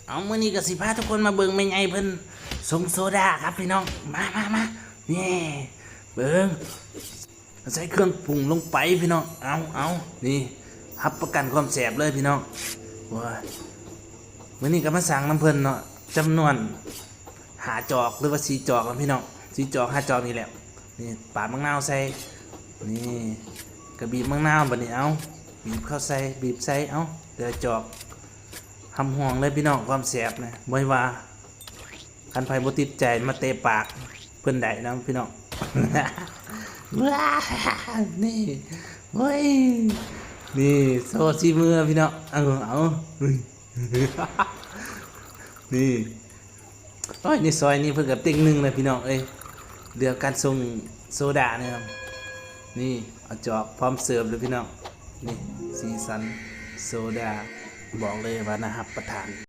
ເອົາ ມື້ນີ້ກໍຊິພາທຸກຄົນມາເບິ່ງແມ່ໃຫຍ່ເພິ່ນຊົງໂຊດາຄັບພີ່ນ້ອງ. ມາ ມາ ມາ ນີ້ ເບິ່ງ ໃສ່ເຄື່ອງປຸງລົງໄປພີ່ນ້ອງ. ເອົາ ເອົາ ນີ້ ຮັບປະກັນຄວາມແຊບເລີຍພີ່ນ້ອງ. ໂອ້ຍ ມື້ນີ້ກໍມາສັ່ງນຳເພິ່ນເນາະ ຈຳນວນຫ້າຈອກ ຫຼືວ່າສີ່ຈອກນະພີ່ນ້ອງ. ສີ່ຈອກ ຫ້າຈອກນີ້ແຫຼະ. ນີ້ ປາດໝາກນາວໃສ່ ນີ້ ກະບີບໝາກນາວ. ບັດນີ້ ເອົາ ບີບເຂົ້າໃສ່ ບີບໃສ່ ເອົາ ແຕ່ລະຈອກ ຮ່ຳຮວງເລີຍພີ່ນ້ອງ ຄວາມແຊບນະ. ບໍ່ວ່າ ຄັນໃຜບໍ່ຕິດໃຈ ມາເຕະປາກເພິ່ນໄດ້ນຳພີ່ນ້ອງ. ວ້າ ນີ້ ໂອ້ຍ ນີ້ ໂຊສີມືພີ່ນ້ອງ. ເອົາ ເອົາ ນີ້ ໂອ້ຍ ໃນຊອຍນີ້ເພິ່ນກໍເຕັງໜຶ່ງແລ້ວພີ່ນ້ອງເອີຍ ເລື່ອງການຊົງໂຊດານີ້. ນີ້ ເອົາຈອກພ້ອມເສີບເລີຍພີ່ນ້ອງ. ນີ້ ສີສັນໂຊດາ ບອກເລີຍວ່າໜ້າຮັບປະທານ.